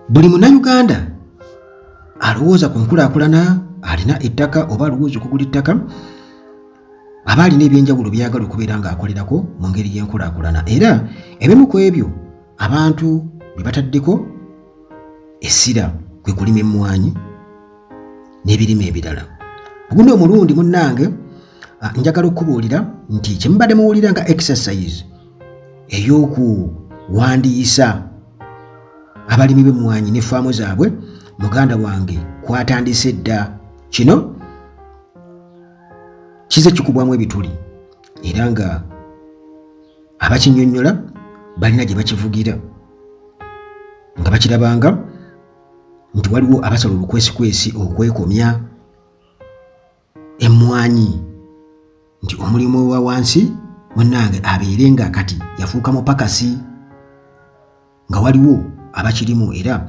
Buli Munnayuganda alowooza ku nkulaakulana alina ettaka oba alowooza okugula ettaka aba alina ebyenjawulo byagala okubeera ng'akolerako mu ngeri y'enkulaakulana, era ebimu ku ebyo abantu bye bataddeko essira kwe kulima emmwanyi n'ebirime ebirala. Guno omulundi munnange njagala okukubuulira nti kye mubadde muwulira nga exercise ey'okuwandiisa abalimi b'emmwanyi ne faamu zaabwe, muganda wange, kwatandise dda. Kino kize kikubwamu ebituli era nga abakinyonnyola balina gye bakivugira nga bakirabanga nti waliwo abasala olukwesikwesi okwekomya emmwanyi, nti omulimu wa wansi munnange abeere nga kati yafuuka mupakasi, nga waliwo abakirimu era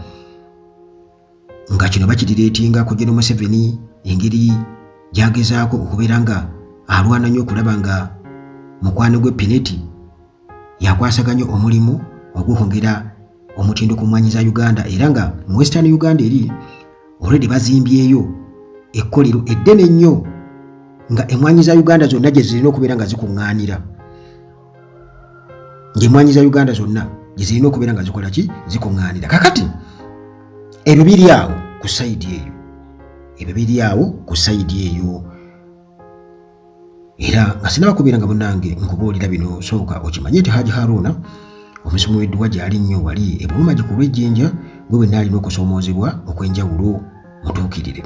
nga kino bakirireetinga ku General Museveni engeri gy'agezaako okubeera nga alwana nnyo okulaba nga mukwano gwe Pineti yakwasaganya omulimu ogw'okwongera omutindo ku mmwanyi za Uganda, era nga mu Western Uganda eri already bazimbyeyo ekkolero eddene ennyo nga emmwanyi za Uganda zonna gye zirina okubeera nga zikuŋŋaanira, ng'emmwanyi za Uganda zonna gye zirina okubeera nga zikola ki, zikuŋŋaanira. Kakati ebyo biri awo ku sayidi eyo, ebyo biri awo ku sayidi eyo. Era nga sinaba kubeera nga munnange nkubuulira bino, sooka okimanye nti Haji Haruna omusomi w'edduwa gy'ali nnyo wali e Bulumagi ku lw'Ejjinja. Gwe wenna alina okusoomoozebwa okw'enjawulo mutuukirire.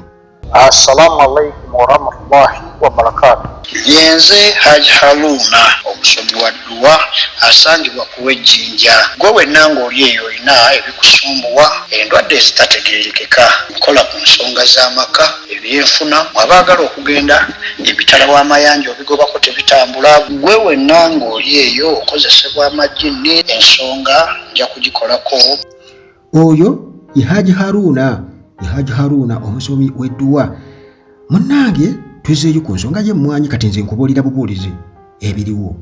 Assalamu alaikum warahmatullahi wabarakatu. Yenze Hajj Haruna omusomi wa dduwa asangibwa ku lw'Ejjinja. Gwe wenna ng'oli eyo olina ebikusumbuwa, endwadde ezitategeerekeka, nkola ku nsonga z'amaka, ebyenfuna, mwe abaagala okugenda emitala w'amayanja obigobako tebitambula. Gwe wenna ng'oli eyo okozesebwa amajjinni, ensonga nja kugikolako. Oyo ye Haji Haruna, ye Haji Haruna omusomi w'edduwa. Munnange, tuzeeyo ku nsonga y'emmwanyi. Kati nze nkubuulira bubuulizi ebiriwo,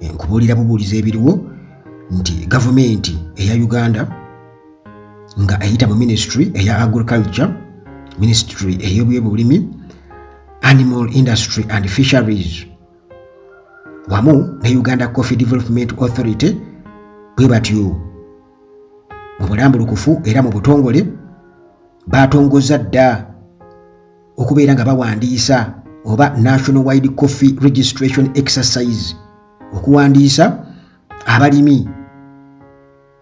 nkubuulira bubuulizi ebiriwo nti gavumenti eya Uganda nga eyita mu ministry eya agriculture, ministry ey'ebyobulimi, animal industry and fisheries, wamu ne Uganda Coffee Development Authority, bwe batyo mu bulambulukufu era mu butongole batongoza dda okubeera nga bawandiisa oba National Wide Coffee Registration Exercise, okuwandiisa abalimi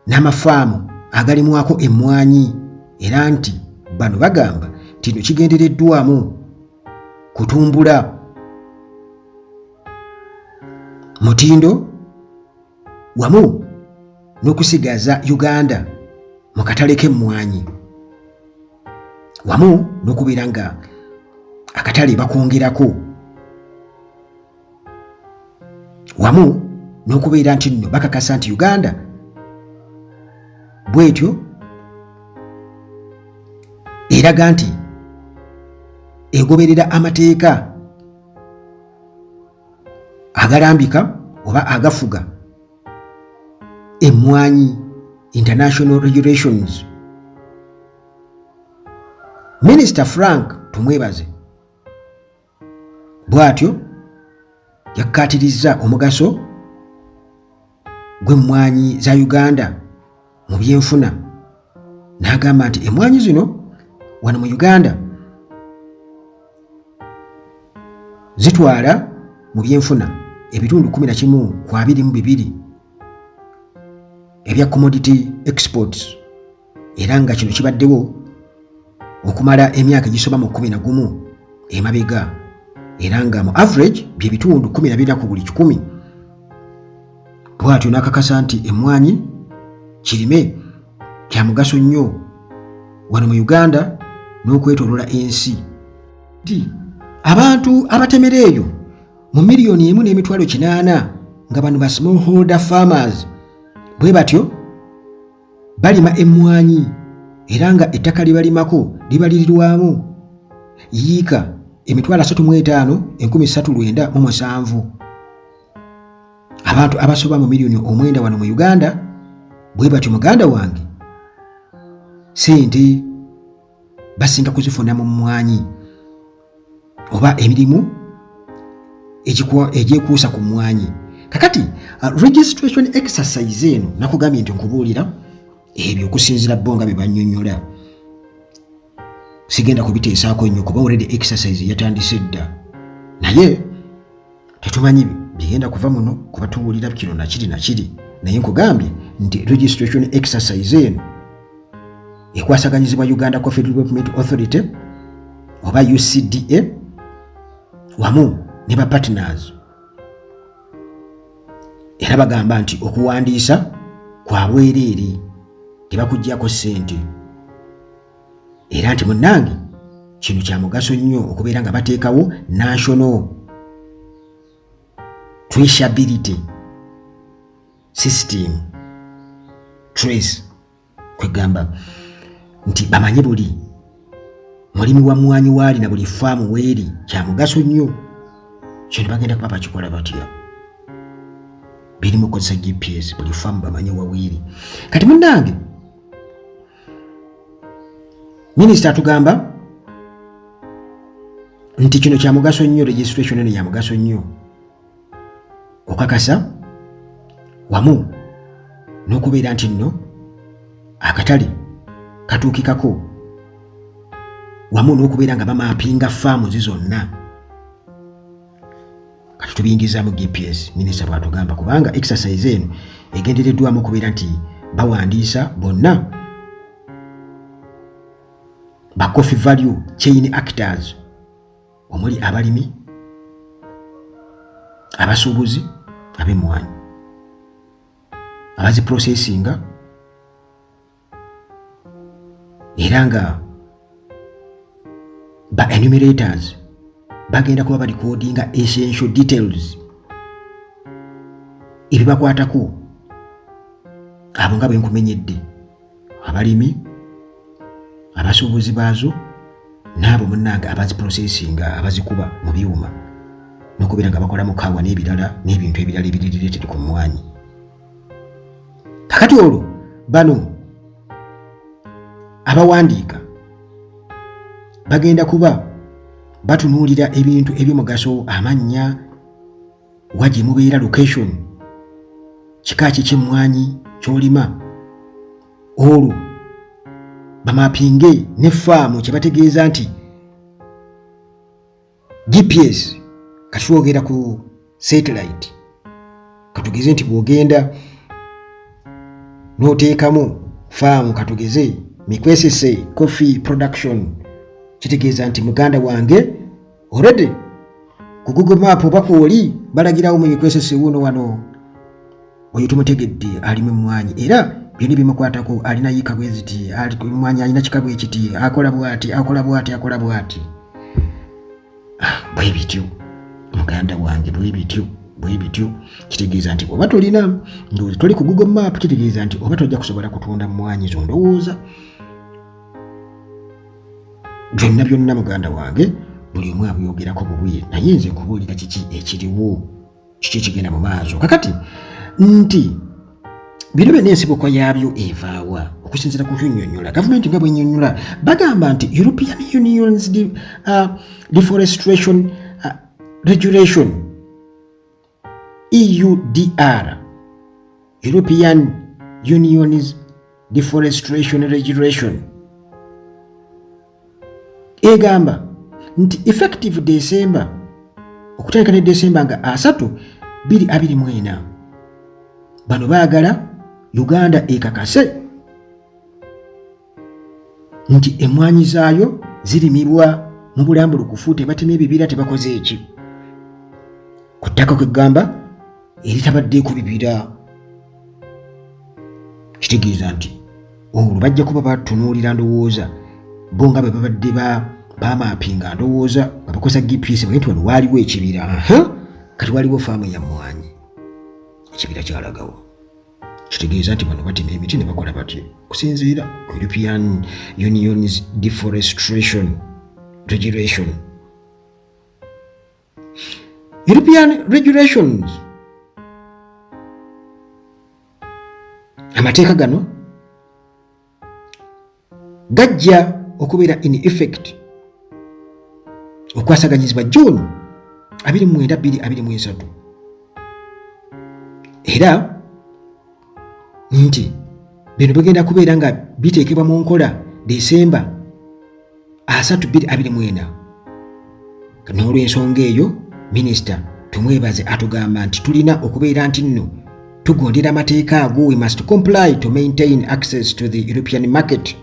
n'amafaamu agalimwako emmwanyi, era nti bano bagamba nti no kigendereddwamu kutumbula mutindo wamu n'okusigaza Uganda mu katale k'emmwanyi, wamu n'okubeera nga akatale bakwongerako, wamu n'okubeera nti nno bakakasa nti Uganda bwetyo eraga nti egoberera amateeka agalambika oba agafuga emmwanyi, international regulations. Minisita Frank Tumwebaze bw'atyo yakkaatirizza omugaso gw'emmwanyi za Uganda mu byenfuna, n'agamba nti emmwanyi zino wano mu Uganda zitwala mu byenfuna ebitundu 11 ku 22 ebya commodity exports, era nga kino kibaddewo okumala emyaka egisoba mu 11 emabega, era nga mu average bye bitundu 14 ku buli kikumi. Bw'atyo n'akakasa nti emmwanyi kirime kya mugaso nnyo wano mu Uganda n'okwetoolola ensi, nti abantu abatemera eyo mu 1,800,000 nga bano ba smallholder farmers bwe batyo balima emmwanyi, era nga ettaka lye balimako libalirirwamu yiika 35,397. Abantu abasoba mu 9 miliyoni wano mu Uganda bwe batyo, muganda wange, Sente basinga kuzifuna mu mmwanyi oba emirimu egyekuusa ku mmwanyi. Kakati registration exercise eno nakugambye nti nkubuulira ebyo okusinziira bo nga bye bannyonnyola, sigenda kubiteesaako nnyo kuba already exercise yatandise dda, naye tetumanyi bigenda kuva muno kuba tuwulira kino nakiri nakiri. Naye nkugambye nti registration exercise eno ekwasaganyizibwa Uganda Coffee Development Authority oba UCDA wamu ne ba partners, era bagamba nti okuwandiisa kwa bwereere, tebakuggyako ssente, era nti munnange kino kya mugaso nnyo okubeera nga bateekawo national traceability system trace, kwegamba nti bamanye buli mulimi wa mmwanyi waali na buli faamu weeri. Kya mugaso nnyo kino. Bagenda kuba bakikola batya? Birimu kukozesa GPS, buli faamu bamanye waweeri. Kati munnange, minisita atugamba nti kino kya mugaso nnyo, registration eno ya mugaso nnyo okakasa wamu n'okubeera nti nno akatale katuukikako, wamu n'okubeera nga bamaapinga faamu zi zonna. Kati tubiyingizaamu GPS, minisita bw'atugamba, kubanga exercise eno egendereddwamu okubeera nti bawandiisa bonna ba coffee value chain actors, omuli abalimi, abasuubuzi ab'emmwanyi, abaziprocessinga, era nga ba enumerators bagenda kuba barecordinga essential details ebibakwatako abo nga bwenkumenyedde, abalimi, abasuubuzi baazo, n'abo munnange abaziprocessinga, abazikuba mu byuma n'okubeera nga bakola mu kaawa n'ebirala n'ebintu ebirala ebiririreteri ku mmwanyi. Kakati olwo bano abawandiika bagenda kuba batunuulira ebintu eby'omugaso: amannya, wa gye mubeera, location, kika ki ky'emmwanyi ky'olima, olwo bamapinge ne faamu, kye bategeeza nti GPS. Kati twogera ku satellite, katugeze nti bw'ogenda n'oteekamu faamu, katugeze Mikwesese Coffee Production, kitegeeza nti muganda wange already ku Google Map oba kwoli balagirawo mu Mikwesese wuno wano, oyo tumutegedde alimu emmwanyi, era byonna bimukwatako, alina yiika bwe ziti, emmwanyi alina kika bwe kiti, akola bwati, akola bwati, akola bwati. Ah, bwe bityo muganda wange, bwe bityo, bwe bityo. Kitegeeza nti oba tolina, ndowooza toli ku Google Map, kitegeeza nti oba tojja kusobola kutunda mmwanyi zo. Ndowooza byonna byonna muganda wange buli omu abyogerako bubi, naye nze nkubuulira kiki ekiriwo, kiki ekigenda mu maaso. Kakati nti bino byonna ensibuko yaabyo evaawa? Okusinziira ku kunnyonnyola gavumenti nga bwennyonnyola, bagamba nti European Union's deforestation regulation, EUDR, European Union's deforestation regulation, egamba nti effective December, okutandika ne December nga 3, 2024, bano baagala Uganda ekakase nti emmwanyi zaayo zirimibwa mu bulambulukufu, tebatemye ebibira, tebakoze eki ku ttaka, kwegamba eritabaddeeko bibira. Kitegeeza nti olwo bajja kuba batunuulira, ndowooza bo nga bwe babadde bamaapinga, ndowooza nga bakozesa GPS, bwe nti wano waaliwo ekibira, kati waliwo faamu ya mmwanyi, ekibira kyalagawo. Kitegeeza nti bano batema emiti ne bakola batyo kusinziira ku European Union's deforestation regulation, European regulations. Amateeka gano Gajja okubeera in effect okwasaganyizibwa June 29 2023, era nti bino bigenda kubeera nga biteekebwa mu nkola Desemba 3 2024. N'olw'ensonga eyo, Minisita Tumwebaze atugamba nti tulina okubeera nti nno tugondera amateeka ago. We must comply to maintain access to the European market.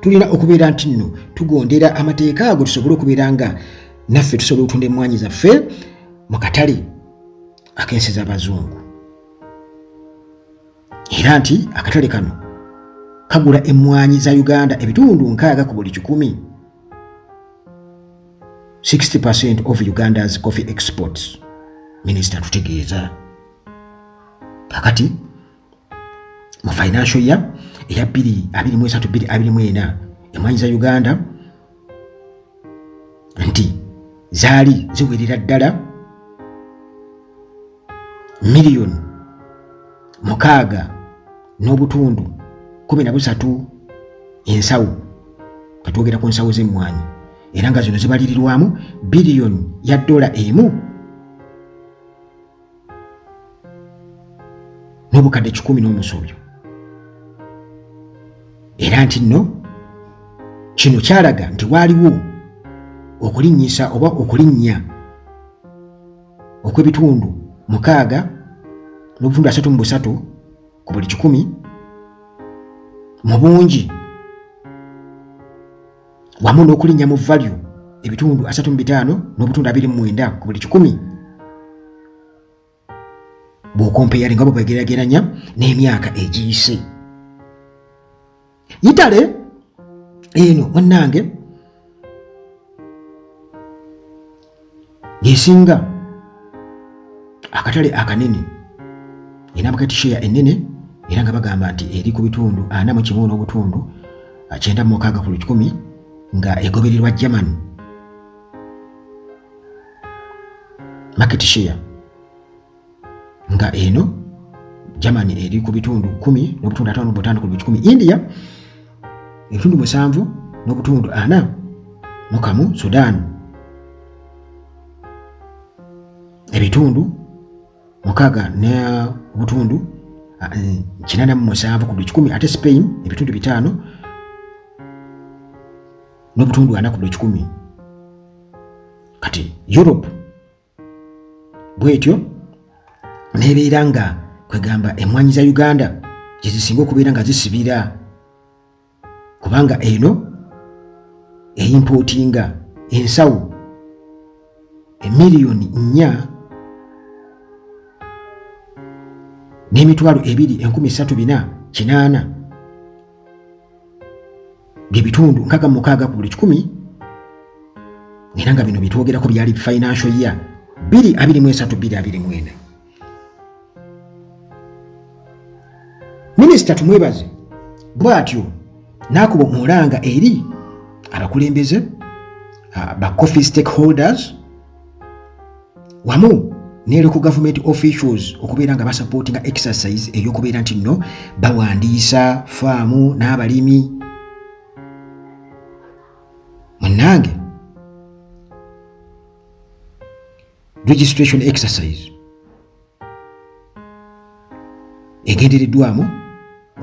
Tulina okubeera nti nno tugondera amateeka ago tusobole okubeera nga naffe tusobola okutunda emmwanyi zaffe mu katale ak'ensi z'abazungu, era nti akatale kano kagula emmwanyi za Uganda ebitundu 60 ku buli kikumi, 60% of Uganda's coffee exports. Minisita tutegeeza kakati mu financial year eya 2023 2024, emmwanyi za Uganda nti zaali ziwerera ddala miliyoni 6.13 ensawo, katwogera ku nsawo z'emmwanyi, era nga zino zibalirirwamu biliyoni ya dola 1 n'obukadde 100 n'omusobyo, era nti nno kino kyalaga nti waaliwo okulinnyisa oba okulinnya okw'ebitundu 6.33 ku buli kikumi mu bungi, wamu n'okulinnya mu value ebitundu 35.29 ku buli kikumi bw'okompeyaringa nga bwe bwegerageranya n'emyaka egiyise. Italy eno, munnange, yesinga akatale akanene, erina market share ennene, era nga bagamba nti eri ku bitundu 41.96 ku lukikumi, nga egobererwa Germany market share, nga eno Germany eri ku bitundu 10.55 ku lukikumi, India ebitundu 7.41, Sudan ebitundu 6.87 ku buli kikumi, ate Spain ebitundu 5.4 ku buli kikumi. Kati Europe bwetyo nebeera nga kwegamba emmwanyi za Uganda gyezisinga okubeera nga zisibira, kubanga eno eimportinga ensawo emiliyoni 4 234 80, byebitundu 66 ku buli kikumi, era nga bino byetwogerako byali financial year 2023 2024. Minisita Tumwebaze bw'atyo n'akuba omulanga eri abakulembeze ba coffee stakeholders wamu ne local government officials okubeera nga basupportinga exercise ey'okubeera nti nno bawandiisa faamu n'abalimi. Munnange, registration exercise egendereddwamu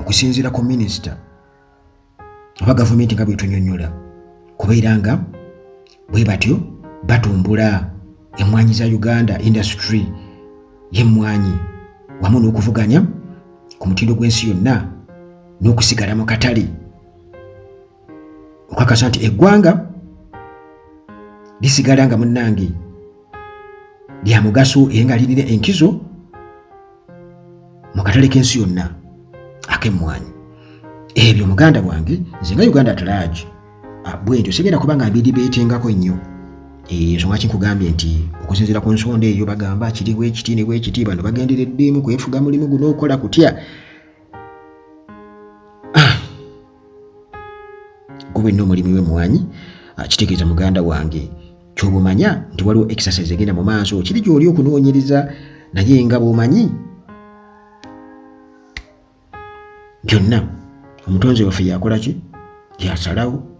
okusinziira ku minisita oba gavumenti nga bwetunyonyola kubeera nga bwe batyo batumbula emmwanyi za Uganda, industry y'emmwanyi, wamu n'okuvuganya ku mutindo gw'ensi yonna n'okusigala mu katale, okakasa nti eggwanga lisigala nga, munnange, lya mugaso era nga lirina enkizo mu katale k'ensi yonna ak'emmwanyi. Ebyo, muganda wange, nze nga Uganda at large bwentyo sigenda kuba nga mbidibeetengako nnyo. Ensonga kinkugambye nti okusinziira ku nsonda eyo bagamba kiri bwekiti ne bwekiti, bano bagendereddemu kwefuga mulimu guno okola kutya. Gwe wenna omulimi w'emmwanyi, kitegeeza, muganda wange, kyoba omanya nti waliwo exercise egenda mu maaso, kiri gy'oli okunoonyereza, naye nga bw'omanyi byonna omutonzi waffe yakola ki. Yasalawo.